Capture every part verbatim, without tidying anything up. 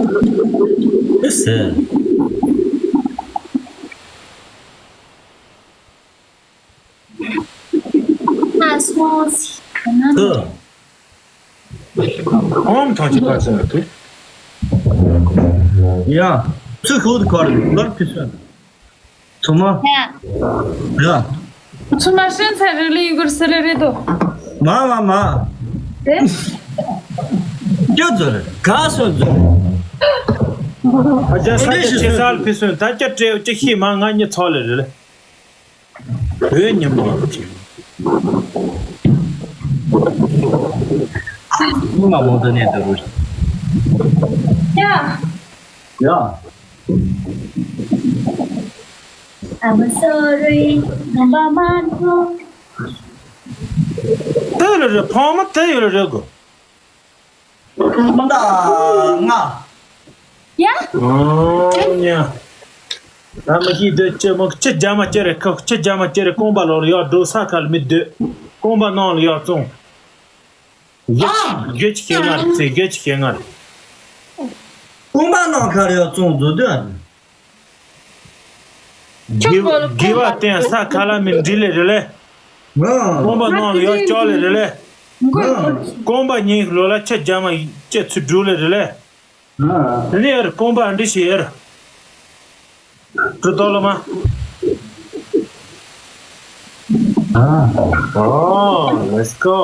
ཨེ་ཟེར། ཨ་སོང་ཟིག་ན། ཨོམ་ཐང་ཆད་པ་ཟེར་ན་ཐུག་ཡ། ཚུར་ཤོག་ཏུ་ཁར་ལར་ཕི་སོན། ཚུར་མ། ཡ། ཡ། ཚུར་མ་ཤན་ཚ་རི་ལི་ཡི་གུར་སི་རི་རི་དོ། མ་མ་མ། དེ། ཅོ་ཛོ་རེ་ག་སོ་ཛོ་རེ། ཨ་ཅག་ས་ཅག་ཅེ་སལ་ཕི་སོན་ད་ཅག་སྤྲེའུ་ཅིག་ཤི་མ་ང་གཉིད་ཚོགས་ལེ་རེ་ལེ། བོད་ཉི་མ་ལ་ཅིག་ང་མོ་དེ་ནས་འདི་རུ། ཡ། ཡ། I'm sorry, number one. དེ་ལ་རེ་ཕ་མ་དེ་ཡོད་ལ་རེ་གོ། མ་ད་ང་། ཡ། ཨོ་ཉ། ད་མི་ཤི་སྡོད་ཅི་མོ་ཁྱི་རྒྱ་མ་ཅི་རེད་ཁ་ཁྱི་རྒྱ་མ་ཅི་རེད་རྐང་པ་ལོག་ལ་ཡག་འགྲོ་ས་ཁ་ལ་མི་སྡོད། རྐང་པ་ནང་ལ་ཡག་བཙོང་། རྒྱུ་ཨ། རྒྱུ་ཅི་ཁྱེད་ང་རེད་ཚེ་རྒྱུ་ཅི་ཁྱེད་ང་རེད། རྐང་པ་ནང་ཁ་ལ་ཡག་བཙོང་བཟོ་སྡོད་ཨ། དགེ་དགེ་བ་བསྟེན་ས་ཁ་ལ་མི་འདྲི་ལེ་རེ་ལེ། རྐང་པ་ནང་ལ་ཡག་ལྕགས་ལེ་རེ་ལེ། རྐང་པ་ཉིད་ལོ་ལ་ཁྱི་རྒྱ་མ་ཅི་ཚུར་འགྲོ་ལེ་རེ་ལེ། ཨ། དེ་ནས་ཨེར་རྐང་པ་འདི་ཞིག་ཨེར། གྲུ་ཏོ་ལ་མ། ཨ། ཨོ། Let's go.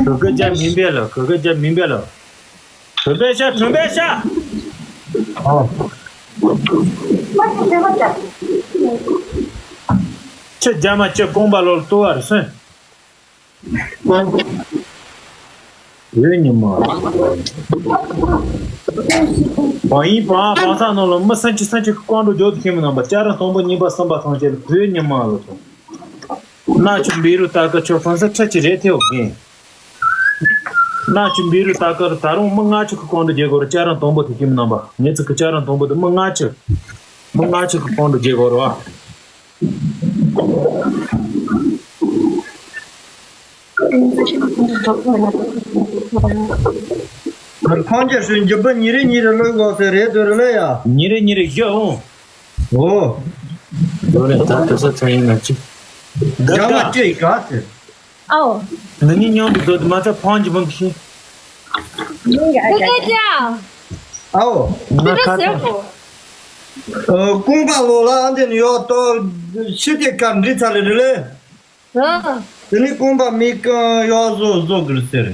གོ་གོ་རྒྱ་མིན་པས་ལ་གོ་གོ་རྒྱ་མིན་པས་ལ། གྲོན་པས་ཤ་གྲོན་པས་ཤ། ཨོ། ཁྱི་རྒྱ་མ་ཁྱི་རྐང་པ་ལོ་ལ་ལྟོ་བ་རེ་སོན། ཡོད་ཉི་མ། བང་ཡིན་བང་བང་ས་ནང་ལ་མི་སུམ་ཅུ་སུམ་ཅུ་གི་རྐང་འགྲོ་རྒྱུག་ཏུ་ཁྱིམ་མི་རྣམ་པ་ལྕགས་རི་དང་པོ་གཉིས་པ་གསུམ་པ་ཐམས་ཅད་ལ་བོད་ཉི་མ་ལ་སོང་། ན་ཆུ་འབི་རུ་ལྟ་གི་ཆོ་ཧྥང་སི་ཁྲི་ཆི་རེད་ཐེའོ་གིན། ན་ཆུ་འབི་རུ་ལྟ་གི་ད་རུང་མི་ལྔ་བཅུ་གི་རྐང་འགྲོ་རྒྱག་གོ་ར་ལྕགས་རི་དང་པོ་དེ་ཁྱིམ་མི་རྣམ་པ་ངེད་ཚོ་གི་ལྕགས་རི་དང་པོ་དེ་མི་ལྔ་བཅུ། མི་ལྔ་བཅུ་གི་རྐང་འགྲོ་རྒྱག་གོ་ར་བ། ཁོང་ཅག་སུ་འཇིབ་པ་ཉི་རེ་ཉི་རེ་ལོས་འོག་ཟེར་རེད་དོ་རེད་ལ་ཡ། ཉི་རེ་ཉི་རེ་བཞི་འོང་། ཨོ། ལོ་རེ་ད་དེ་ས་ཚོ་ཡིན་ན་ཅི། རྒྱ་མ་ཅི་ག་ཟེར། ཨའོ། ང་གཉིས་མཉམ་དུ་སྡོད་དུ་མ་ཚད་ཕང་གྱི་མང་གི་ཤེས། ཀེ་ཀེ་ཅག་ཨའོ། ང་ཁ་ཚ། ཀེ་ཀེ་ཟེར་གོ། ཨ། རྐང་པ་ལོག་ལ་ཨ་འདི་ནས་ཡོག་ཏོ་ཤི་དེ་ཀ་འདྲི་ཚ་ལེ་རེ་ལེ། ཨ། དེ་ནི་རྐང་པ་མི་རྐང་ཡོག་བཟོ་བཟོ་གིར་ཟེར།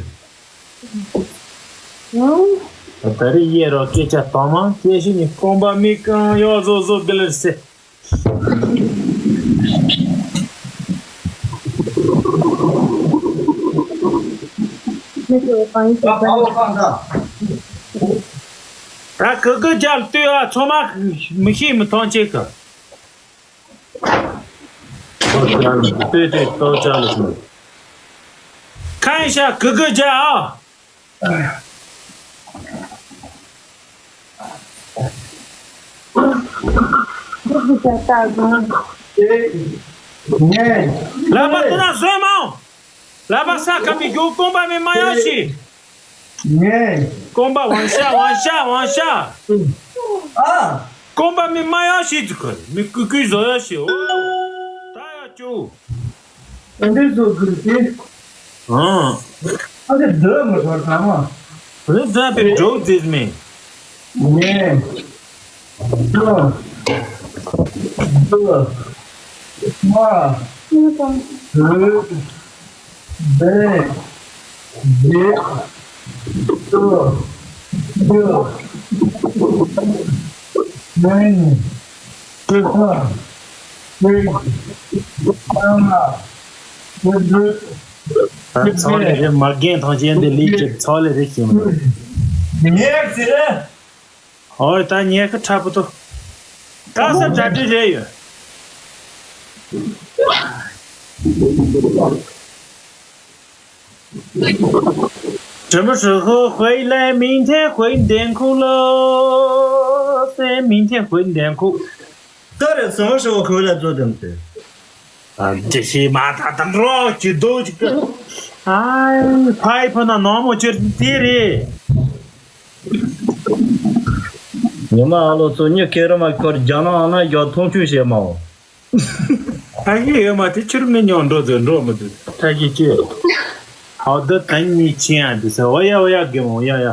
ཨང་། ད་རེས་ཡེ་རོ་སྐད་ཆ་དང་མང་སྐད་ཤི་ནི་རྐང་པ་མི་རྐང་ཡོག་བཟོ་བཟོ་གིར་ཟེར། ད་གི་གི་རྒྱབ་ལྟོས་ཨ་ཚང་མ་མི་ཤེས་མི་ཐང་ཆད་གི། ལྟོས་ཅག་ལ་ལྟོས་ཅག་ལྟོས་ཅག་ལ་ཤོད། ཁ་ཡིན་ཤག་གི་གི་རྒྱབ་ཨ། ལག་པ་དེ་ན་བཟོས་མ་འོང་། ལག་པ་ས་ཁ་མི་རྒྱུག་རྐང་པ་མི་མ་ཡག་ཤི། རྐང་པ་ཝང་ཤ་ཝང་ཤ་ཝང་ཤ། ཨ། རྐང་པ་མི་མ་ཡག་ཤི་ཟིག་གི་མི་ཀུ་ཀུ་བཟོ་ཡག་ཤི་འོ། ད་ཡག་ཅུ། ཨ་འདི་བཟོ་དགོས་ཏེ། ཨང་། ཨ་འདི་འདི་མི་ཐོར་ཐ་མ། རི་ཛ་པའི་འགྲོ་རྫིས་མེ། ནས། ཏུ། ཏུ། མ། ཏུ། བེ། བེ། ཏུ། ཏུ། མེ། ཏུ། ཏུ། ཏུ། ཏུ། ད་ཚང་ལས་རེད་མ་རྒན་ཐང་ཆེན་འདི་ལས་ཀྱི་ཚང་ལས་རེད་ཞིང་། ངས་ཟེར། ཨོ་ད་ཉལ་ཁ་ཁྲ་པོ་ཏོ། ད་ས་གྲ་སྒྲིག་རེད་ཡོད། 什么时候回来？明天回电库了，明天回电库。 ད་རེས་什么时候回来做的？ ཨ། དེ་ཤེས་མ་ཐག་དང་འགྲོ་ཅི་འདུག་ཅིག་ཨ། ཕ་ཡི་ཕ་ན་ནང་མོ་ཅིར་དེ་རེད། ཉི་མ་ཨ་ལོ་ཚོ་མྱི་སྐད་ར་མ་ཁོར་རྒྱ་ནག་ཨ་ན་རྒྱ་མཐོང་ཆུང་བྱེད་མ་འོ། ཐ་ཤི་ཡོད་མ་དེ་ཕྱིར་མི་ཉོ་འགྲོ་ཚོད་འགྲོ་མི་འདུག་ཐ་ཤི་ཅི། ཨའོ་ད་ད་ཉི་ཆེན་ཨ་འདི་ས་འོ་ཡ་འོ་ཡ་དགེ་མོ་འོ་ཡ་ཡ། ཨ་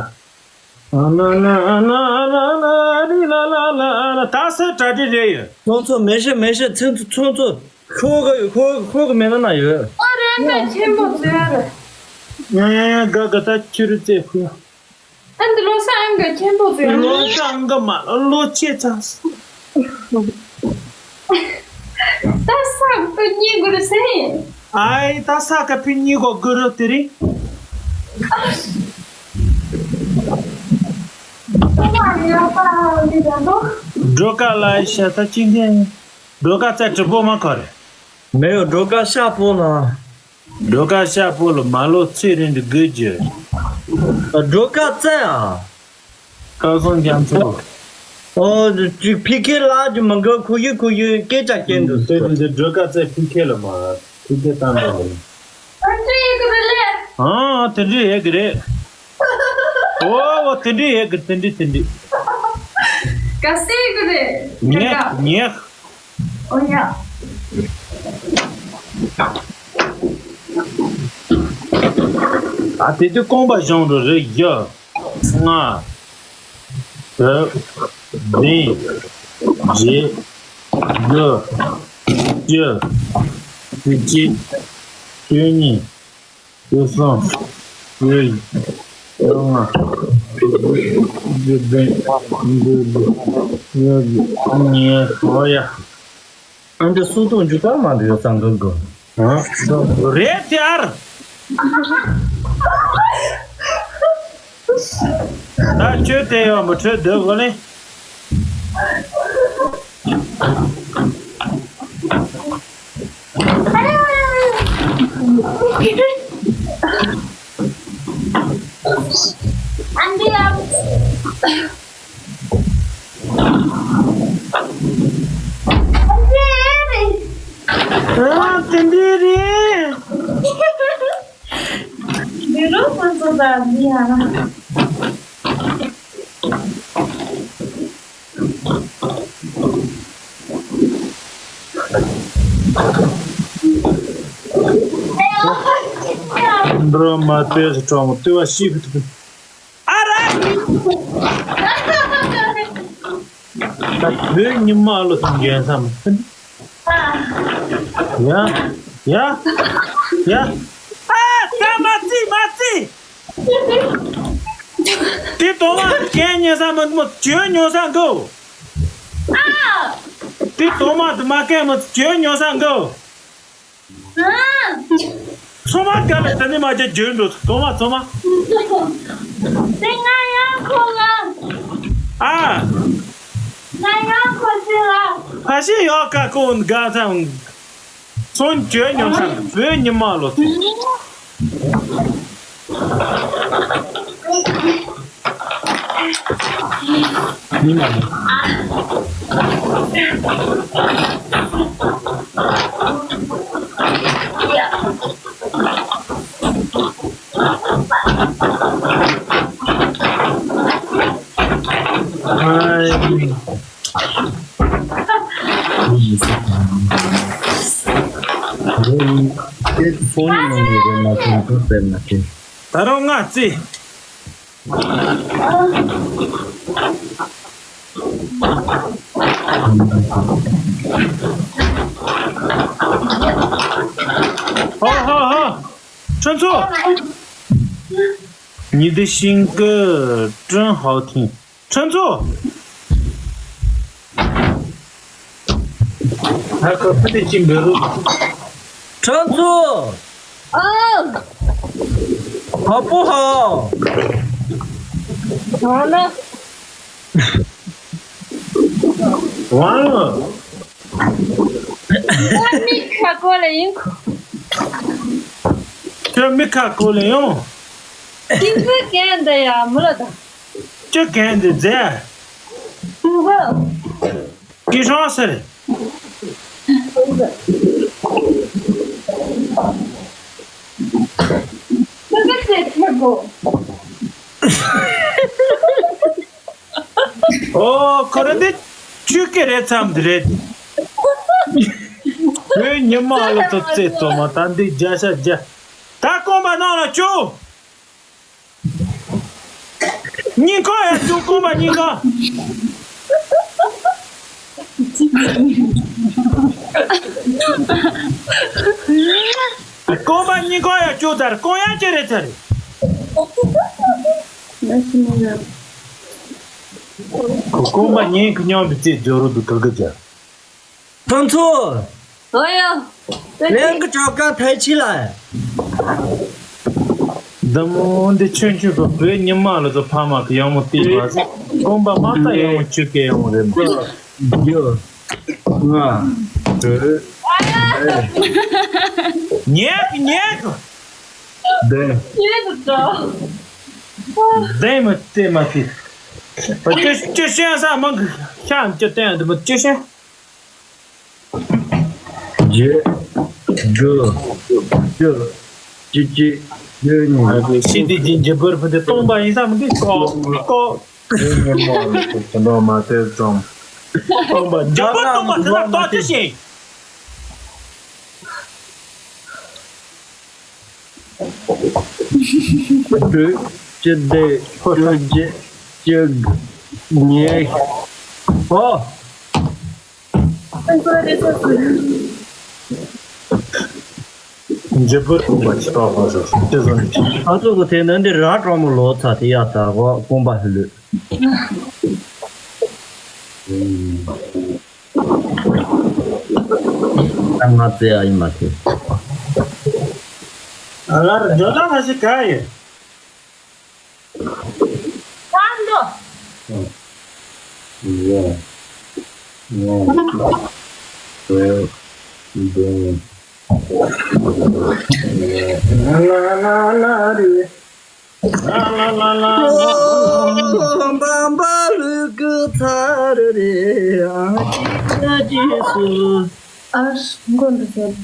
ན་ན་ཨ་ན་ཨ་ན་ཨ་ན་རི་ལ་ལ་ལ་ཨ་ན་ད་ས་གྲ་སྒྲིག་རེད་ཡོད། ཚོང་ཚོ་མེ་ཤ་མེ་ཤ་ཚོང་ཚོ་ཚོང་ཚོ་ཤོག་གི་ཤོག་ཤོག་གི་མེ་ན་ན་ཡོད། ཨ་རེད་མེད་ཆེན་པོ་ཚོ་ཡ་རེད། ཡ་ཡ་ཡ་དགའ་དགའ་ད་ཁྱོད་རུ་རྩེ་ཁུ། ཨ་འདི་ལོ་ས་ཨང་གི་ཆེན་པོ་ཟེར་ནི། ལོ་ས་ཨང་གི་མ་ལོ་ཆེ་ཚ། ད་ས་ཀ་ཕི་གཉིས་གུ་རུ་སེ། ཨའི་ད་ས་ཀ་ཕི་གཉིས་གོ་གུ་རུ་དེ་རིང་། སྒྲོལ་དཀར་ལ་ཤ་ད་ཅི་འདི། སྒྲོལ་དཀར་རྩེ་གྲི་པོ་མ་ཁ་རེད། མེ་ཡོ་སྒྲོལ་དཀར་ཤ་པོ་ལ། སྒྲོལ་དཀར་ཤ་པོ་ལ་མ་ལོ་ཚེ་རིང་གི་དགོས་རྒྱུ། སྒྲོལ་དཀར་རྩེ་ཨ། སྐལ་བཟང་རྒྱ་མཚོ། ཨོ་ཅིག་ཕི་ཁེ་ལ་ཅིག་མ་འགའ་ཁུ་ཡུ་ཁུ་ཡུ་སྐད་ཆ་སྐྱེན་འདུག་དེ་དེ་དེ་སྒྲོལ་དཀར་རྩེ་ཕི་ཁེ་ལ་མ་ཕི་ཁེ་བཏང་འདུག་ཨ་འདྲ་ཡི་གི་རེད་ལེ། ཨ་དེ་འདྲ་ཡི་གི་རེད། ཨོ་ཨོ་དེ་འདྲ་ཡི་གི་དེ་འདྲ་དེ་འདྲ། ག་སེ་གི་རེད། ངས་ངས། ཨོ་ཡ། ཨ་དེ་དུས་རྐང་པ་བཞོན་འགྲོ་རེད་ཡ། ལྔ། དྲུག་བདུན། བརྒྱད། དགུ། བཅུ། བཅུ་གཅིག་བཅུ་གཉིས། བཅུ་གསུམ། བཅུ་བཞི། བཅུ་ལྔ། བཅུ་བདུན། བཅུ་བདུན། བཅུ་གཉིས། ཨོ་ཡ། ཨ་འདི་སུ་དང་འཇུ་ག་མ་འདི་ཡོད་ས་འགག་གོ། ཨ། རེད་དེ་ཨར། ད་ཁྱོད་དེ་ཡོད་མི་ཁྲོད་སྡོད་གོ་ནི། ཨ་དེ་འདྲ་རེད། འདི་རུ་སོ་སོ་དང་འདི་ཡང་། འགྲོ་མ་ལྟོས་སུ་གྲོགས་མོ་ལྟོས་པ་ཤེས་ཀྱི་འདུག་ཨ་ར། ད་བོད་ཉི་མ་ལོ་དང་རྒན་ས་མ་ཟིན། ཡ། ཡ། ཡ། ཨ། ད་མ་བརྩི་མ་བརྩི། དེ་དོ་མ་རྒན་ཉན་ས་མ་མོ་བྱོས་ཉོ་ས་འགོ། དེ་དོ་མ་དུ་མ་རྒན་མོ་བྱོས་ཉོ་ས་འགོ། ཚོ་མ་ག་ལ་ད་ནི་མ་བྱ་བྱོས་འགྲོ་དོ་མ་ཚོ་མ། དེ་ང་ཡང་ཁོ་ལ། ཨ། ང་ཡང་ཁོ་ཚོ་ལ། ཕ་ཤི་ཡོ་ཀ་ཀོ་འགའ་ཚང་། ཚོན་བྱོས་ཉོ་ས་བོད་ཉི་མ་ལོ་ཚོ། ཉི་མ་ལོ། ད་རུང་ང་རྩེ། ཧོ་ཧོ་ཧོ། ཁྲོན་ཚོ། ཉི་ཟླ་ཤིང་གི་ཀྲུང་ཧའོ་ཐིང་། ཁྲོན་ཚོ། ཧ་ཁ་ཕུ་ཏི་ཅིང་འབེ་རུ། ཁྲོན་ཚོ། ཨ། ཧ་པོ་ཧ། ང་ན། ཝང་། ཁྱོད་མི་ཁ་ཀོ་ལ་ཡིན་ཁོ། ཁྱོད་མི་ཁ་ཀོ་ལ་ཡོང་། ཏིང་ཕུ་གན་འདི་ཡ་མུ་ལ་ད། ཁྱོད་གན་འདི་རྫས། ཏིང་ཕུ། ཀི་ཧྲང་ཟེར། ཁྱོད་ག་ཚད་ཁེ་གོ། ཨོ་ཁོ་རེ་འདི་ཆུ་སྐད་རེད་མཚམས་འདི་རེད། བོད་ཉི་མ་ལ་ཚོ་རྩེ་ཐོག་མ་ད་འདི་བརྒྱ་ཆ་བརྒྱ། ད་རྐང་པ་ནང་ལ་བཅུག་སྙིང་ཁོག་ཡར་བཅུག་རྐང་པ་སྙིང་ཁོག་རྐང་པ་སྙིང་ཁོག་ཡར་བཅུག་ཚར། རྐང་ཡང་ཅི་རེད་ཚར། རྐང་པ་སྙིང་ཁོག་མཉམ་དུ་རྩེ་སྦྱོར་རོགས་འདུག་ག་གི་ཅག་ཐོན་ཚོ། ཨོ་ཡ། ལན་གི་ཅོ་ཀ་ཐལ་ཆི་ལ། འདི་མོ་འདི་ཆུན་ཆུན་པ་བོད་ཉི་མ་ལ་ཚོ་ཕ་མ་གི་ཡག་མོ་བལྟས་པ་ཟེར། རྐང་པ་མ་ལྟ་ཡག་མོ་ཆུ་སྐད་ཡག་མོ་རེད་མ། རྒྱུ། ང་། དྲི། ཉེག་ཉེག་བདེན། བདེན་མ་བལྟས་མ་བལྟས། ཅི་ཅི་ཤེས་ས་མང་གི་ཤ་ཅི་བསྟན་འདི་མོ་ཅི་ཤེས། བརྒྱད། དགུ། བཅུ། བཅུ་གཅིག་བཅུ་གཉིས། ཤི་དེ་ཅི་འཇི་བར་ཕུ་དེ་སྟོང་པ་ཡིན་ས་མི་འདུག་ཀོ་ཀོ། ཁྱེད་ཉིན་མོ་ལ་ཁྱེད་ཀྱི་ལོ་མ་དེ་ཙམ། སྟོང་པ་འཇི་བར་སྟོང་པ་དེ་ལ་ལྟོ་ཅི་ཤེས། བཅུ། བཅུ་བདུན། བཅུ་བརྒྱད། བཅུ་དགུ། ཉེ། ཨོ། འཇིབ་པོ་ཐུག་པ་ཅི་ལྟ་བ་ཟེར་སོང་། དེ་ཟོ་ནི་ཅི། ང་ཚོ་གི་དེ་ནི་འདི་ར་ཀྲོང་མོ་ལོ་ཚ་དེ་ཡ་ད་གོ་རྐང་པ་ཧི་ལུ། ང་ཚེ་ཨ་ཡིན་མ་ཐེ། ཨ་ལར་ཇོ་ལ་ཧ་ཤི་ཀ་ཡེ། ཁམ་དོ། ཡ། ཡ། ཡ། ལ་ལ་ལ་རེ། ལ་ལ་ལ་ལ། འབའ་འབའ་ལུག་གི་ཚ་རུ་རེ། ཨ་ཅི་ཅི་སུ། ཨ་མགོ་འདི་ཟེར།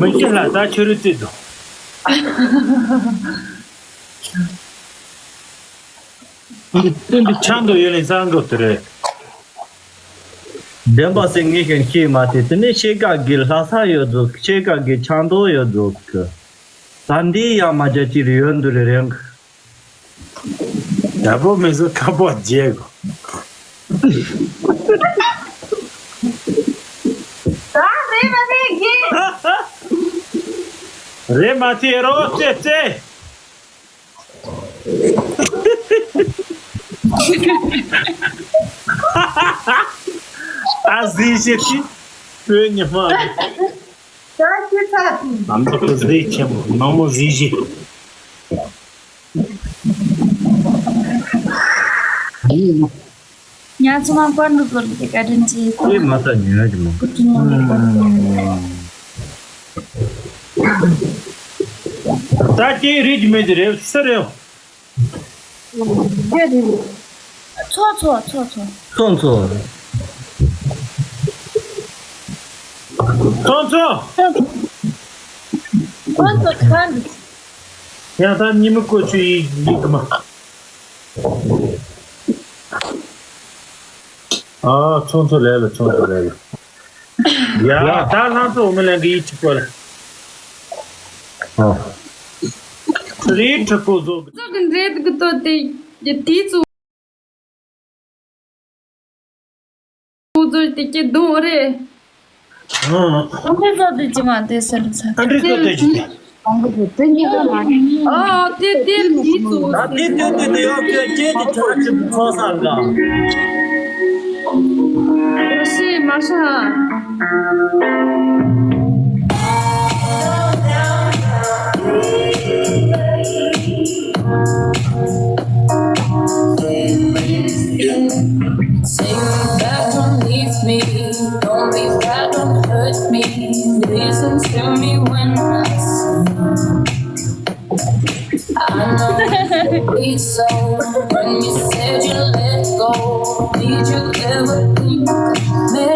མི་ཤི་ལ་ད་ཆུ་རུ་རྩིས་དང་། འདི་འདི་ཆང་དུ་ཡོད་ལེ་ས་འགོ་དེ་རེད། བདེན་པ་སེ་ངས་ཤེས་མ་ཐེ། དེ་ནས་ཤེས་ཀ་གི་ལྷ་ས་ཡོད་ཟོ། ཤེས་ཀ་གི་ཆང་དུ་ཡོད་ཟོ་གི། ད་འདི་ཡང་མ་རྒྱ་ཅིག་ཡོད་འདུག་རེ་རེད། ཡག་པོ་མི་བཟོ་ཁ་པོ་རྒྱལ་གོ། ད་རེད་མ་རེད་གི། རེད་མ་ཐེ་རོ་ཙེ་ཙེ། ཨ་ཟི་ཤེ་ཤི། བོད་ཉི་མ་རེད། ད་ཤི་ཚ་དུས། ནམ་ཐོག་གི་ཟི་ཆེན་མོ་ནང་མོ་ཟི་ཤི། ཉ་ཚོ་མ་བཀའ་འགྲོ་ཟོར་གྱི་བཀའ་དྲིན་ཆེ། ཨེ་མ་ད་ཉོས་ཀྱི་མ། བཀའ་དྲིན་ཆེ། ད་ཀྱེ་རིག་མེད་ཀྱི་རེད་སུ་རེད། ཚོ་ཚོ་ཚོ་ཚོ། ཚོ་ཚོ། ཚོ་ཚོ། ཚོ་ཚོ་ཁ་འདུག་ཡང་ད་ཉི་མ་བཀོད་ཆུ་ཡིག་ཡིག་གི་མ། ཨ་ཚོ་ཚོ་ལས་ལ་ཚོ་ཚོ་ལས་ལ། ཡ་ད་ལྷང་ཚོ་འོ་མི་ལན་གི་ཡིག་ཅིག་བཀོད་ལ། ཨ། རེད་ཁྲི་ཀོ་བཟོ། ཚོ་གི་འདྲེ་གི་ཏོ་དེ་དེ་ཚོ། ཁོང་ཚོ་དེ་སྐྱིད་སྡུག་རེད། ཨང་། ཁོང་ཚོ་དེ་ཅི་མ་དེ་སེམས་ཚ། ཨ་འདྲི་ཚོ་དེ་ཅི་དེ། ཁོང་ཚོ་དེ་གཉིས་ཀ་མ་རེད། ཨ་དེ་དེ་འདི་ཚོ། ད་དེ་དེ་དེ་དེ་ཡོད་ཀྱི་སྐྱེས་ཀྱི་ཆ་ཅི་ཚོ་ས་ལ། ཤི་མ་ཤ། Say that one needs me. Ever think of me,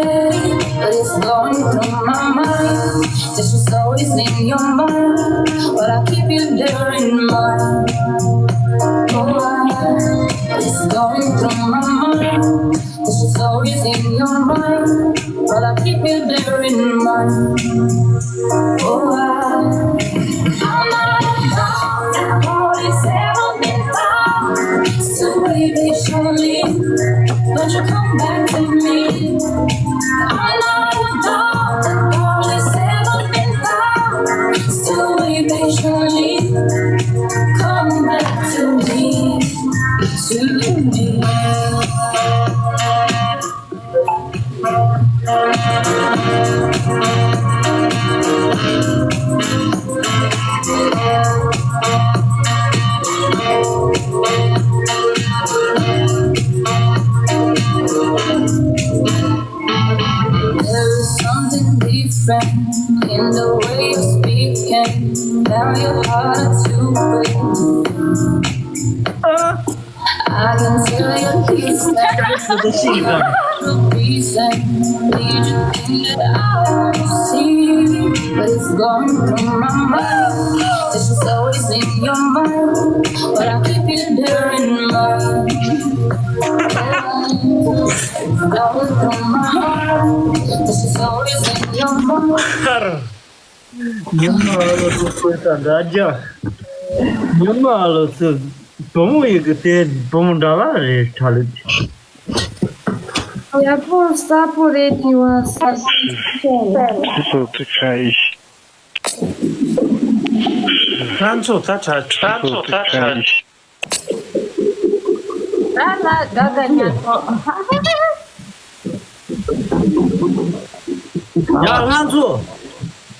but it's going through my mind. This is always in your mind, but I keep you there in mind. Oh, I, it's going through my mind. This is always in your mind, but I keep you there in mind. Oh, I, I'm not a dog, and always ever been found. So baby, surely, don't you come back to me. I'm not a dog, and always ever been found. So baby, surely, come back to me, to me. There is something different in the way you're speaking. Now your heart is too quick. I can feel your distance. Reason, need you think that I won't see, but it's going through my mind. This is always in your mind, but I keep you there in mind. It's going through my mind. This is always in your mind. ཉི་མ་ཨ་ལོ་སུ་ཁོས་ད་འདྲ་རྒྱག་ཉི་མ་ཨ་ལོ་སུ་བུ་མོ་ཡི་གི་དེ་བུ་མོ་འདྲ་བ་རེད་ཁྲ་ལུད། ཡག་པོ་གསར་པོ་རེད་དེ་བ་གསར་པོ་རེད། སོ་ཏི་ཁ་ཡིས། ང་ཚོ་ད་ཁྲ་ཁྲ་ཚོ་ད་ཁྲ། ད་ལ་དགའ་དགའ་ཉག་ཐོག་ཡ་ལྷ་མཚོ།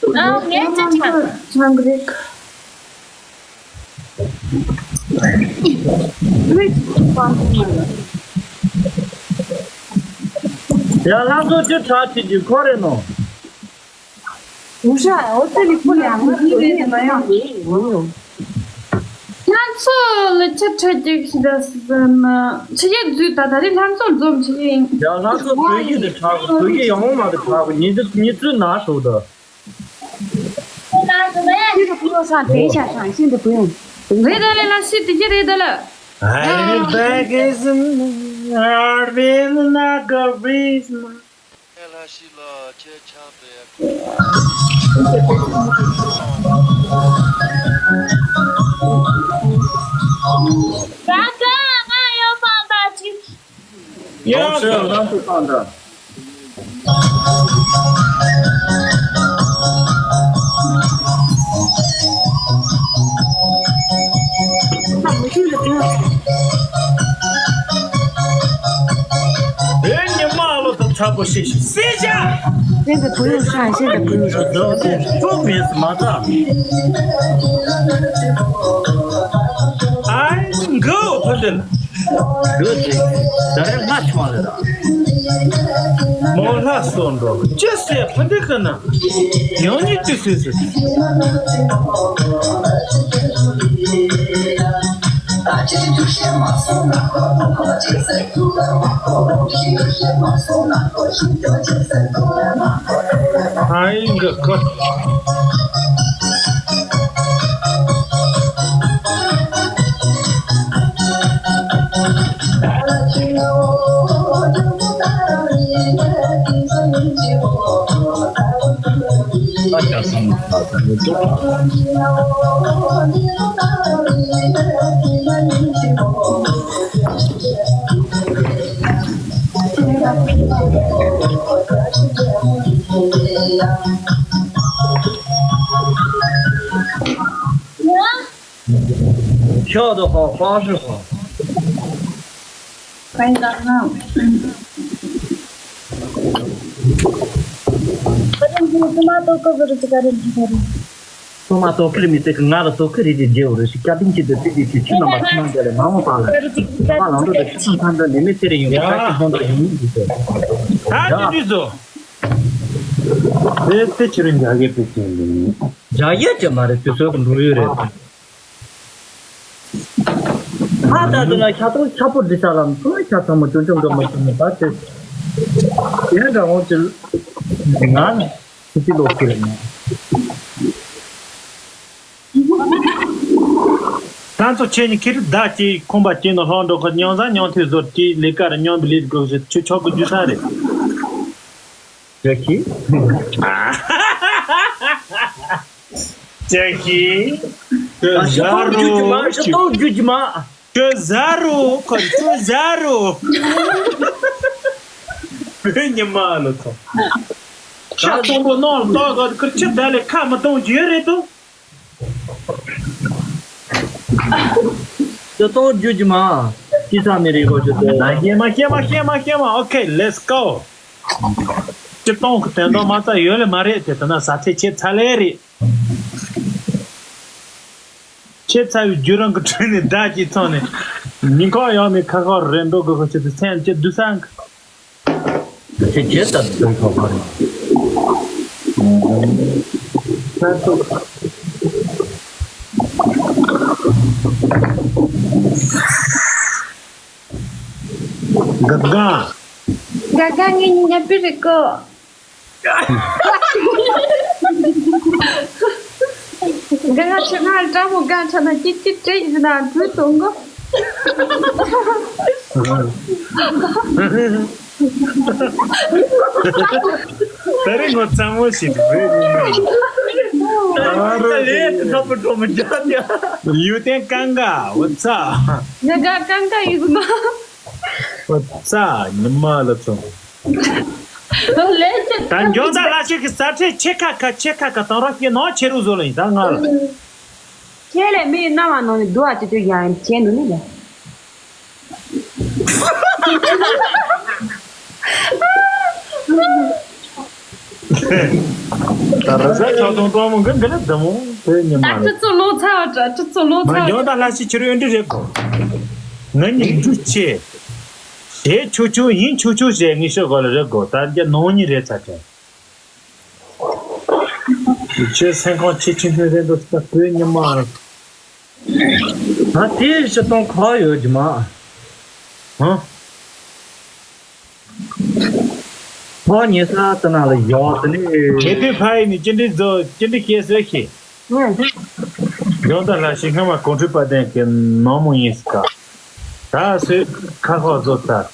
ཨ་ངས་ཅི་ཆགས། ཆང་གི་རེད། ཡ་ལྷ་མཚོ་ཅི་ཁྲ་ཁྲིད་ཀྱི་ཁོ་རེད་ནོ། ང་ཚོ་ལ་ཆ་ཁྲ་རྒྱུགས་ཤིག་ད་ཟེར་ན་ཕྱི་རྒྱལ་འཛུལ་ད་ད་རེས་ལྷ་མཚོ་འཛོམས་ཕྱི་རྒྱལ་ཡིན། ཡ་ལྷ་མཚོ་བོད་ཡིག་དེ་ཁྲག་བོད་ཡིག་ཡང་མ་དེ་ཁྲག་ཉི་ཚེ་ཉི་ཚེ་ན་ཧྲོ་ད། ཤི་དུ་ཕུ་ཡོ་ས་དེ་ཤ་ཤང་ཤི་དུ་ཕུ་ཡོ། རེད་ད་ལེ་ལ་ཤི་དེ་ཅི་རེད་ད་ལ། I will back is in our will not go breeze. ལྷ་ཤི་ལ་ཁྱེད་ཆགས་པའི་ད་ཀ་ང་ཡོད་ས་ད་ཅི། ཡང་ཁྱེད་ལམ་དུ་བཏང་ད། བོད་ཉི་མ་ཨ་ལོ་དང་ཚ་པོ་ཤེས་ཤིག་སེ་བྱ། ཤེས་དེ་བུ་ཡོང་ཤ་ཤེས་དེ་བུ་ཡོང་ཤ། ཙོག་མེད་མ་ཚ། ཨའི་མགོ་ཕ་འདི་ལ། གོས་ཅིག་ད་རེས་ང་ཆུང་བ་ལ་ར། མོ་ལྷ་སོ་འགྲོ་ཅི་སེ་ཕ་འདི་ཁ་ན། ཡང་ཉིད་དུ་སུས་སུ། ཨའི་འགག་གི། ཤོག་ཏུ་ཧོ་ཧྥང་ཧྲི་ཧོ། 班长啊，我正经他妈都够不着这个人。 ཐོག་མ་ལྟོ་ཁེར་མི་ཚེ་གི་ང་ལ་ལྟོ་ཁེར་རེད་དེ་རྒྱལ་བོ་རེད་ཞིག་སྐྱ་ཏིང་གཅིག་ཏུ་ཙི་ཙི་ཙི་ཆུ་ནང་མ་ཆུ་ནང་འདྲ་ལས་མ་འོངས་པ་ལ། ང་ལང་འགྲོ་དེ་ཆུ་ཚང་ཚང་འདྲ་ནི་མི་ཚེ་རིང་ཡོང་གི་ས་ཞིག་ཐོང་འདྲ་ཡིན་ཡིན་ཟེར། ད་ཅི་དུས་སོ། དེ་དེ་ཕྱི་རིང་རྒྱ་གེ་པི་ཅན་ལ་ཡིན། རྒྱ་གེ་ཅན་མ་རེད་དུས་ཚོད་ཀྱི་འགྲོ་ཡོད་རེད། ཨ་ད་དེ་ལ་ཤ་ཏོག་ཤ་པོ་འདི་ས་ལམ་སོ་ཤ་ཚང་མ་ཅུང་ཅུང་འགྲོ་མ་ཅུང་མ་ད་དེ། ཡང་འདྲ་འོང་ཅི། ང་ནི་སི་ཏི་ལོག་གི་རེད། ང་ཚོ་ཁྱེད་གཉིས་ཁྱེད་བདག་གཅིག་ཁོམ་པ་གཅིག་ནང་ལྷོང་འགྲོ་གི། མྱོང་ས་མྱོང་ཐུབ་བཟོ་གཅིག་ལས་ཀ་རེ་མྱོང་བའི་ལས་དགོས་ཞེས་ཆུ་ཆོག་གི་རྒྱུ་ས་རེད། ཅེ་ཤི། ཅེ་ཤི། ཁྱོད་ཟ་རུ། ཁྱོད་ཟ་རུ། ཁོ་ཁྱོད་ཟ་རུ། བོད་ཉི་མ་ལ་ཐོ། ཤ་ཚོང་པོ་ནང་ལ་ཏོག་གོ་ཁུར་ཆུ་ད་ལས་ཁ་མི་གཏོང་རྒྱུ་རེད་དོ། ཅི་གཏོང་རྒྱུ་ཅི་མ། ཅི་ས་མི་རིག་གོ་ཅི་ཏོ། ན་ཤེ་མ་ཤེ་མ་ཤེ་མ་ཤེ་མ། ཨོ་ཁེ། ལེ་ཊི་སི་གོ། སྤྱིར་བཏང་གི་དོན་དག་མ་རྩ་ཡོད་ལེ་མ་རེད་དེ། ད་ན་ཟ་ཚེ་ཆེ་ཚ་ལེ་རེད། ཆེ་ཚ་བའི་རྒྱུ་རང་གི་ཁྲོད་ནས་བདག་གིས་ཚང་ནས་ཉིན་ཁ་ཡང་མི་ཁ་ཁ་རེད་འགྲོ་དགོས་ཁ་ཆེ་དུ་སེམས་ཅི་དུ་སང་། ཁྱེད་ཁྱེད་ལྟར་དུ་ཐོག་པར། ས་ཚོ། ག་ག་ག་ག་ངེད་གཉིས་ཉ་པི་རེད་གོ། ག་ང་ཆུ་ང་ལ་ཀྲ་མོ་ག་ཁྲ་ན་ཅི་ཅི་ཏྲེ་ཡིན་ན་འབྲུ་དུང་གོ། ད་རེས་ངོ་ཚ་མོ་ཞིག་རེད་མི་མ། ད་རེས་ད་ལས་དུ་ཁ་པོ་གྲོ་མོ་རྒྱག་ཡ། ཡུ་ཏན་ཀང་ག་འོ་ཚ། ང་ག་ཀང་ག་ཡིན་མ། འོ་ཚ་ཉི་མ་ལ་ཚོ། ལས་ཀྱི་ད་འཇོན་ད་ལ་ཞིག་གི་ས་ཁྲའི་ཆེ་ཁ་ཁ་ཆེ་ཁ་ཁ་དང་རོགས་ཤེས་ནོ་ཆེ་རུ་བཟོ་ལ་ཡིན་ད་ང་ལ། ཁྱེད་ལས་མིའི་རྣ་བ་ནང་ནས་རྡོ་བ་ཅི་ཅོ་ཡང་ཡིན་བྱས་ནུ་ནི་ལ། ད་ར་ས་ཆགས་སྡང་གཏོང་མོ་འགན་འགན་ལ་བདམ་མོ་དེ་ཉི་མ་ད་རེད། ཁྲི་ཚོ་ལོ་ཚ་བ་འདྲ། ཁྲི་ཚོ་ལོ་ཚ་མ་བ་འཇོག་འདྲ། ད་ལྷ་སྲས་ཁྱེད་རང་ཨེ་འདྲ་རེད་གོ། ང་གཉིས་འབྲུ་ཆེ། དེ་ཆུ་ཆུ་ཡིན་ཆུ་ཆུ་ཞེས་ངེས་ཤེས་གོ་ལ་རེད་གོ། ད་རྒྱ་ནང་གཉིས་རེད་ཚ་དྲན། ཁྱེད་སེམས་ཁོང་ཆེ་ཆུང་ཆུང་རེད་འདུག་ད་བོད་ཉི་མ། ད་དེ་ཞིག་གཏོང་ཁག་ཡོད་ཀྱི་མ། ཧ། ཕོ་ཉེ་ས་དེ་ན་ལ་ཡོད་དེ་ནི། གལ་ཏེ་ཕ་ཡི་ནི་ཅི་འདྲའི་བཟོ་ཅི་འདྲའི་ཤེས་ཟེར་ཤེས། ཡོང་ད་ལ་ཞིག་སྔ་མ་གོང་ཁྲི་པ་དན་གྱི་ནང་མོ་ཡིན་ས་ཀ། ད་སོས་ཁ་ཁོག་བཟོ་ཚར།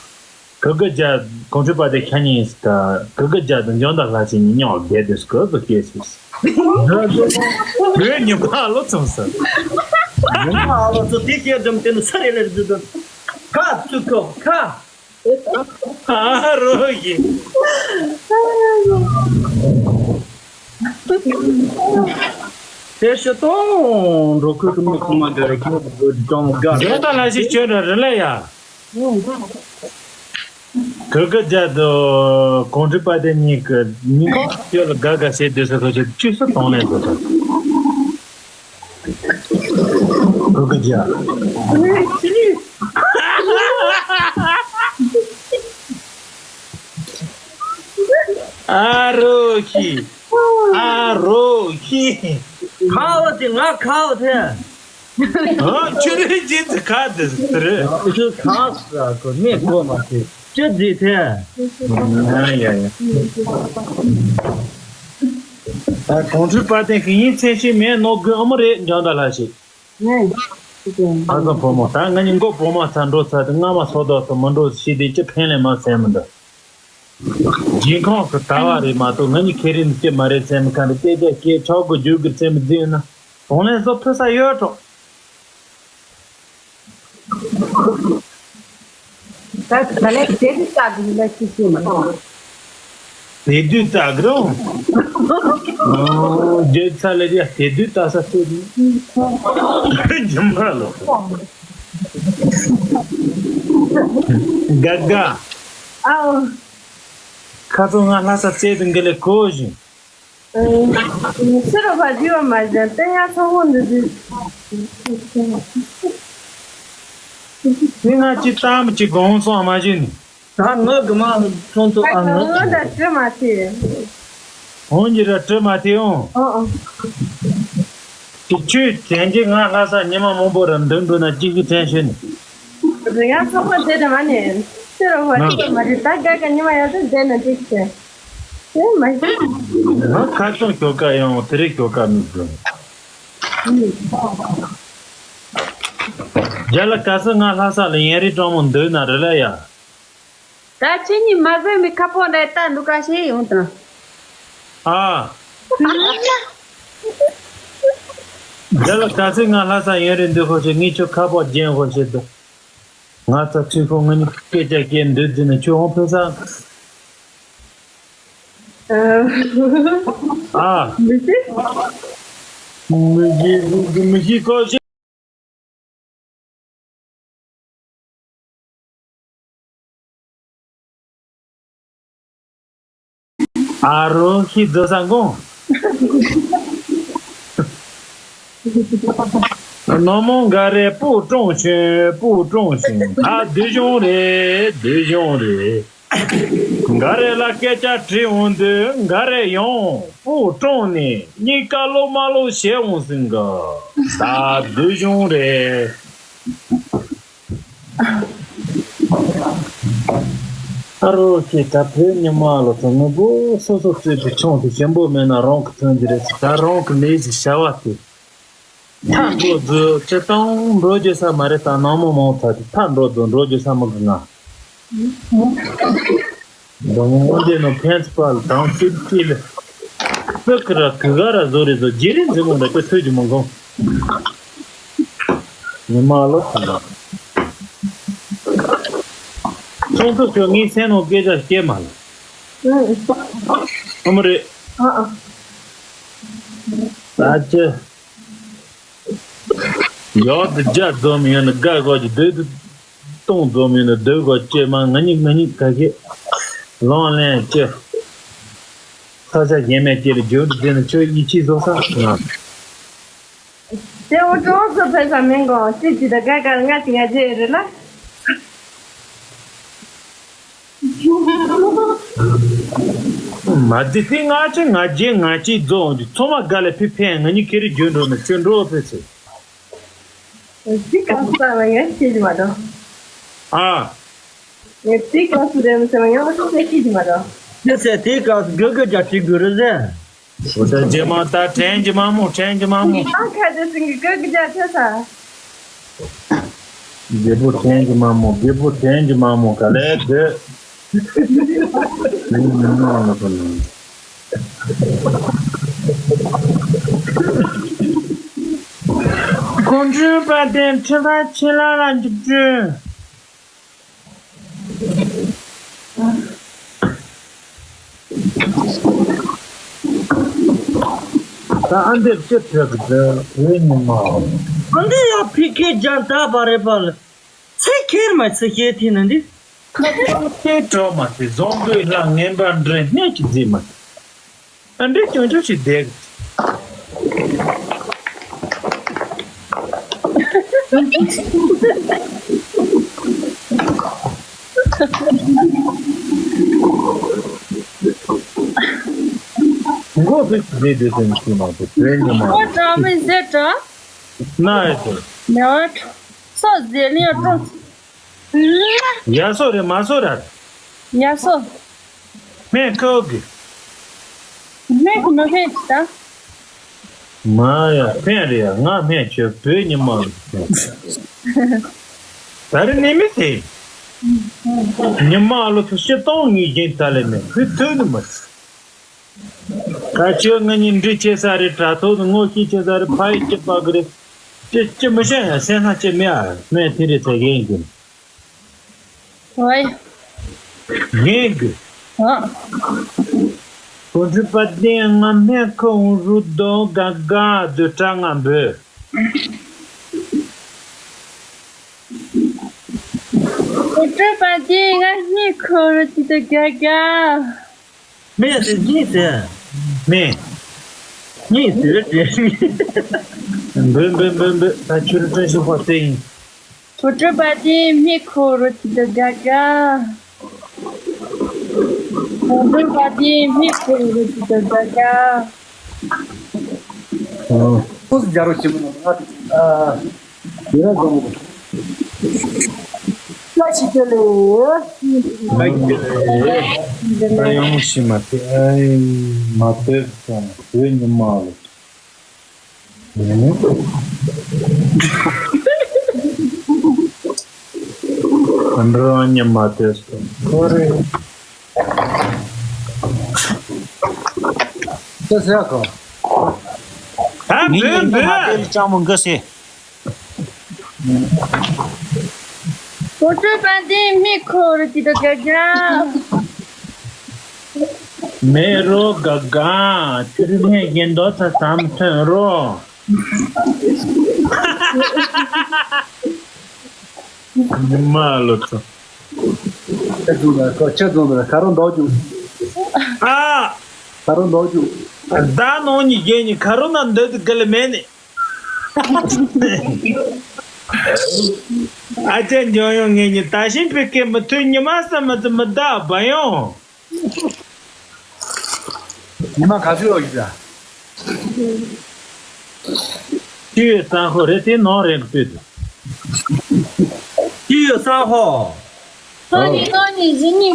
གུ་གུ་རྒྱ་གོང་ཁྲི་པ་དེ་ཁྱ་ཉིན་ཡིན་ས་ཀ། གུ་གུ་རྒྱ་དང་འཇོན་ད་ལ་ཞིག་ཉིན་ཉོག་བསྡད་དུས་སྐོར་དུ་སྐྱེས་སོས། བོད་ཉི་མ་ཨ་ལོ་ཚོང་ས། ཉི་མ་ཨ་ལོ་ཚོ་དེ་སྐྱེས་འགྲམ་དེ་ནི་ས་རེ་ལེར་འཛུལ་དུ། ཁ་ཚུགས་ཁོ་ཁ། ཨ་རོ་ཡི། དེ་ཤི་ཏོང་འགྲོ་ཁུལ་གི་མི་ཚང་མ་འདི་རེད། ཁྱོད་ཀྱི་ཀྲོང་དགའ། རེད་ད་ལ་ཞིག་ཁྱོད་ར་རི་ལ་ཡ། གུ་གུ་རྒྱ་དུ་གོང་ཁྲི་པ་དེ་གཉིས་ཀྱི་ཉིན་གང་ཁྱོད་ལ་དགའ་དགའ་བྱེད་དུས་སུ་ཁོ་ཚོས་བཅུ་སུ་གཏོང་ལེན་བཟོ་ཐུབ། གུ་གུ་རྒྱ། ཨ་རོ་ཁྱི། ཨ་རོ་ཁྱི། ཁ་བ་དེ་ང་ཁ་བ་དེ། ཨ་ཁྱོད་རེ་རྗེས་ཚུ་ཁ་དེ་དེ་རེད། ཁྱོད་ཁ་ས་གོ་ནས་གོ་མ་ཐེ། ཅི་ཟིག་ཐེ། ཡ་ཡ་ཡ། ཨ་གོང་ཁྲི་པ་དེ་གི་ཡིན་ཚད་ཤེས་མེད་ནོ་དགོས་ཨ་མ་རེད་འཇང་ད་ལྷ་ཞིག་ཨ་ཙམ་བུ་མོ་ད་ང་གཉིས་མགོ་བུ་མ་ཚ་འགྲོ་ཚ་དེ་རྔ་མ་སོ་ཏོག་ཏུ་མི་འགྲོ་ཤི་དེ་ཅི་ཕན་ལས་མ་ཟད་མི་འདུག་སྦྱིན་ཁང་གི་ལྟ་བ་རེད་མ་གཏོགས་ང་གཉིས་ཁེ་རིན་སྐྱེ་མ་རེད་སེམས་ཁ་འདི་ལྟས་ལྟས་སྐྱེ་ཆོག་གི་རྒྱུ་གི་སེམས་རྫིས་ན་གོང་ལེན་བཟོ་ཕོད་ས་ཡོད་ཀྲོ། ད་ད་ལས་དེ་རིགས་ལྟ་གི་ཡིན་ན་ཅི་ཤེས་མ་གཏོགས། དེ་དུས་ལྟ་གི་རུང་། ཨོ་རྒྱལ་ཚ་ལས་ཡ་དེ་དུས་ལྟ་ས་ཚོད་ནི། རྒྱུ་མ་ལོ། དགའ་དགའ། ཨའོ། ཁ་ཚོ་ང་ལྷ་ས་རྩེ་དུ་འགི་ལེ་གོ་བཞིན། སུ་རུ་བ་རྒྱུ་བ་མ་བཞིན་ཏན་ཡ་ཚང་མོ་འདི་འདི། མི་ང་ཅི་ཏམ་ཅི་གོང་སོང་མ་བཞིན། ད་ངོ་གི་མ་ཚོང་ཚོ་ཨ་ངོ་ད་བྲི་མ་ཐེ། འོང་གི་ར་བྲི་མ་ཐེ་འོང་། ཨོ་ཨོ། ཅི་ཆུ་དྲན་གྱི་ང་ལྷ་ས་ཉི་མ་མང་པོ་ར་འདུག་འགྲོ་ན་ཅི་གི་དྲན་ཤེས་ནི། རི་ཡ་སོག་པ་དེ་དྲ་མ་ནས། རོ་བ་ཅི་མ་རེད། ད་དགའ་དགའ་ཉི་མ་ཡོད་ཚད་བསྡད་ན་འགྲིག་ཟེར། དེ་མ་ཤེས། ང་ཁ་སང་ཞོགས་ཀ་ཡང་དེ་རིང་ཞོགས་ཀ་མི་འཛོམས། རྒྱ་ལ་ག་ས་ང་ལྷ་ས་ལ་ཡན་རི་གྲོང་མོ་འདུག་ན་རེ་ལ་ཡ། ད་ཁྱེད་གཉིས་མ་བཟོས་མི་ཁ་པོ་འདྲ་ལྟ་འདུག་ག་ཤེས་ཡོང་དང་། ཨ། རྒྱ་ལ་ག་ས་ང་ལྷ་ས་ཡན་རི་འདུག་ཧོ་ཤེས་ངས་ཁྱོད་ཁ་པོ་རྒྱན་ཧོ་ཤེས་འདུག་ང་ཚ་ཚུལ་ཁོང་ང་ནི་སྐད་ཆ་སྐད་འདོད་འཛིན་ནས་ཁྱོད་འོང་ཕེབས་ས། ཨ། མི་ཤེས། མི་ཤེས་མི་ཤེས་ཀོ་ཤེས། ཨ་རོ་ཤི་རྫོ་ས་འགོང་། ནོ་མོ་འགའ་རེ་སྤུ་ཀྲོང་ཞིང་སྤུ་ཀྲོང་ཞིང་ཨ་སྡུག་གཞུང་རེད་སྡུག་གཞུང་རེད། འགའ་རེ་ལ་སྐད་ཆ་དྲིས་འོང་དུས་འགའ་རེ་ཡང་སྤུ་ཀྲོང་ནས་གཉིས་ཀ་ལོ་མ་ལོ་བྱེད་འོང་ཟིན་གི་ད་སྡུག་གཞུང་རེད། ཨ་རོ་ཁྱེད་ད་བོད་ཉི་མ་ལོ་ཚོ་ངུ་པོ་སོ་སོ་བཙོས་པའི་ཆང་དེ་ཞིམ་པོ་མེད་ན་རང་གི་ཐོན་གྱི་རེད་ཟེར། ད་རང་གི་མེད་ཟེར་བྱ་བ་དེ་ཐག་འགྲོ་རྫུ་སྤྱི་བཏང་འགྲོ་རྒྱུ་ས་མ་རེད། ད་ནང་མི་མང་ཚ་དེ་ཐག་འགྲོ་རྫུ་འགྲོ་རྒྱུ་ས་མི་གི་ང་། འདི་མོ་འདི་ནང་ཕན་ཚུན་པ་ལ་དང་ཅིག་ཅིག་ལ། སུ་ཁི་ར་གི་ག་ར་བཟོ་རེ་བཟོ་རྗེ་རེ་འཛིན་མོ་འདྲ་ཅི་ཐོས་ཀྱི་མི་འགོང་། ཉི་མ་ལོ་ཐོན་པ། ཚོང་ཚོགས་ཁྱོད་ངའི་སེམས་ནང་སྐད་ཆ་སྐྱེ་མ་ལ། ཨ་མ་རེད། ཨ་ཨ། ད་ཅི། ཡག་ཏུ་རྒྱ་འཛོམས་ཡོད་ན་དགའ་དགོས་ཀྱི་སྡུག་ཏུ་གཏོང་འཛོམས་ཡོད་ན་སྡུག་དགོས་ཀྱི་མ་ང་གཉིས་ང་གཉིས་ག་གེ་ལོང་ལེན་ཀྱི་ས་ཆ་གཞན་མེད་ཀྱི་རྒྱུ་འདི་ནི་ཁྱོད་ཡིད་ཆེས་བཟོ་ས་ང་། དེ་འོ་ཀྲོང་སུ་ཕེབས་ས་མིན་གོ་ཅི་ཅི་ད་ག་ག་ང་ཅི་ང་ཅི་རེད་ལ། མ་དེ་དེ་ང་ཅི་ང་རྒྱལ་ང་ཅི་རྫོང་ཚོ་མ་ག་ལ་ཕི་ཕན་ང་གཉིས་ཁེ་རི་རྒྱུ་འགྲོ་ནི་ཁྱོད་འགྲོ་ཕེབས་སི། དེ་ག་ས་ལ་ཡང་ཤེས་ཀྱི་མ་འགྲོ། ཨ། ངས་དེ་ག་སུ་རེད་མི་ཟེར་བ་ཡང་སུ་ཤེས་ཀྱི་མ་འགྲོ། དེ་ཚེ་དེ་ག་སུ་གི་གི་རྒྱ་ཁྲི་གུ་རུ་ཟེར། འོ་ད་རྗེས་མ་ད་དྲན་གྱི་མ་མོ་དྲན་གྱི་མ་མོ། ཨ་ཁ་དེ་སིང་གི་གི་གི་རྒྱ་ཁྲི་ས། རྒད་པོ་དྲན་གྱི་མ་མོ་རྒད་པོ་དྲན་གྱི་མ་མོ་ག་ལེ་དེ། གོང་དྲུང་དཔལ་ལྡན་ཁྲི་ལྷ་ཆེ་ལ་ལ་འཇུག་སྤྲོད། ད་ཨ་འདིར་ཅི་བྲིས་གི་འདུག་བོད་ཉི་མ། ཨ་འདི་ཡང་ཕི་ཁེ་རྒྱ་ད་བ་རེད་པ་ལ། ཚེ་ཁེར་མ་ཚེ་ཤེས་ཐིན་ན་འདི། ཁ་ཁ་ཁེ་གྲོགས་མ་དེ་བཟང་པོའི་ལྷ་ངན་པ་འདྲེ་སྣེ་གཅིག་མཛེས་མ། ཨ་འདྲེ་ཅུང་ཅུང་ཞིག་བསྡད། མགོ་བོད་ཀྱི་ཟས་སྡོད་ཟེར་ནས་ཤེས་མ་ཐུབ་བོད་ཉི་མ། ཨོ་དྲང་མི་ཟེར་དྲང་། ན་ཨེ་ཐུབ། ནེ་ཝར་སོ་ཟེར་ནས་ཀྲོང་། ཡ་སོ་རེད་མ་སོ་ར། ཡ་སོ། སྨན་ཁོ་གི། སྨན་གི་མི་ཕན་ཅི་ད། མ་ཡ་ཕན་རེད་ཡ་ང་སྨན་བྱོས་བོད་ཉི་མ་ལ་ཕན། ད་རེ་ནི་མི་ཟེར། ཉི་མ་ལོ་ཚོ་ཤི་སྟོང་ངེས་བཞིན་ད་ལེ་མེད་ཁུ་ཐུག་ནི་མ་ཟེར། ད་ཁྱོད་ང་གཉིས་འདྲི་བྱེད་ས་རེད། དྲ་ཐོག་ཏུ་ངོ་ཤེས་བྱེད་ས་རེད། ཕ་ཡི་སྐྱི་པ་གི་རེད། ཅི་ཅི་མི་ཤེས་ཡ་སེམས་ལྷ་ཅི་མེད་ཨ་སྨན་དེ་རེད་ཚེ་རྒན་གྱི། ཝའི། རྒན་གྱི། ཨ། གོང་དྲུང་དཔལ་ལྡན་ང་སྨན་ཁང་རུ་དོ་ག་ག་བདུན་ཕྲག་ང་འབོད། གོང་དྲུང་དཔལ་ལྡན་ང་སྨན་ཁང་རུ་དེ་དོ་ག་ག་སྨན་ཟེར་གཉིས་ཟེར། སྨན། གཉིས་ཟེར་རེད། འབོད་འབོད་འབོད་འབོད་ད་ཁྱོད་རང་བཀྲ་ཤིས་པ་སྟེང་། གོང་དྲུང་དཔལ་ལྡན་སྨན་ཁང་རུ་དེ་དོ་ག་ག་གོང་དྲུང་དཔལ་ལྡན་སྨན་ཁང་རུ་དེ་དོ་ག་ག་ཨོ། ཁོ་སུ་རྒྱ་རོ་ཆེན་མོ་ན་ང་ཨ། དེ་ར་བཟང་མོ། ལ་ཞིག་དེ་ལས། ད་ཡང་ཞིག་མ་དེ་ཨེ་མ་དེ་སོང་དེ་ཉི་མ་ལ། འདི་རང་ཉི་མ་དེ་སོང་ཁོ་རེ། དེ་ཟེར་གོ། ཨ་མི་འདི་འདི་མ་དེ་ལ་ཅང་མོ་འགའ་ཟེར། གོ་ཐོས་པ་འདི་མི་ཁོ་རུ་ཅི་དོ་དགའ་དགའ། མེ་རོ་དགའ་དགའ་ཁྱོད་ངས་རྒན་རྡོ་ཚ་ཙམ་ཐོན་རོ། ཉི་མ་ལོ་ཚོ། ཁྱེད་ཚོ་ལ་ཁོ་ཁྱེད་ཚོ་ལ་ཁ་རོ་འདོགས་རྒྱུ། ཨ། ཁ་རོ་འདོགས་རྒྱུ། ད་ནོ་ཉི་རྒན་ཉི་ཁ་རོ་ན་འདོད་དུ་ག་ལ་མེད་ནི། ཨ་ཅག་འཇོན་ཡོང་ངེད་གཉིས་ད་ཤིང་ཕི་ཀེ་མི་ཐུལ་ཉི་མ་ས་མི་ཚི་མི་ད་བ་ཡོང་། ཉི་མ་ག་ཚོད་ཡོད་ཀྱི་ད། ཅི་ཡོད་ས་ཧོ་རེད་དེ་ནོ་རེད་ལྟོས་དུ། ཅི་ཡོད་ས་ཧོ། ནོ་ནི་ནོ་ནི་ཟི་ནི།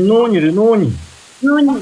ནོ་ནི་རེད་ནོ་ནི། ནོ་ནི།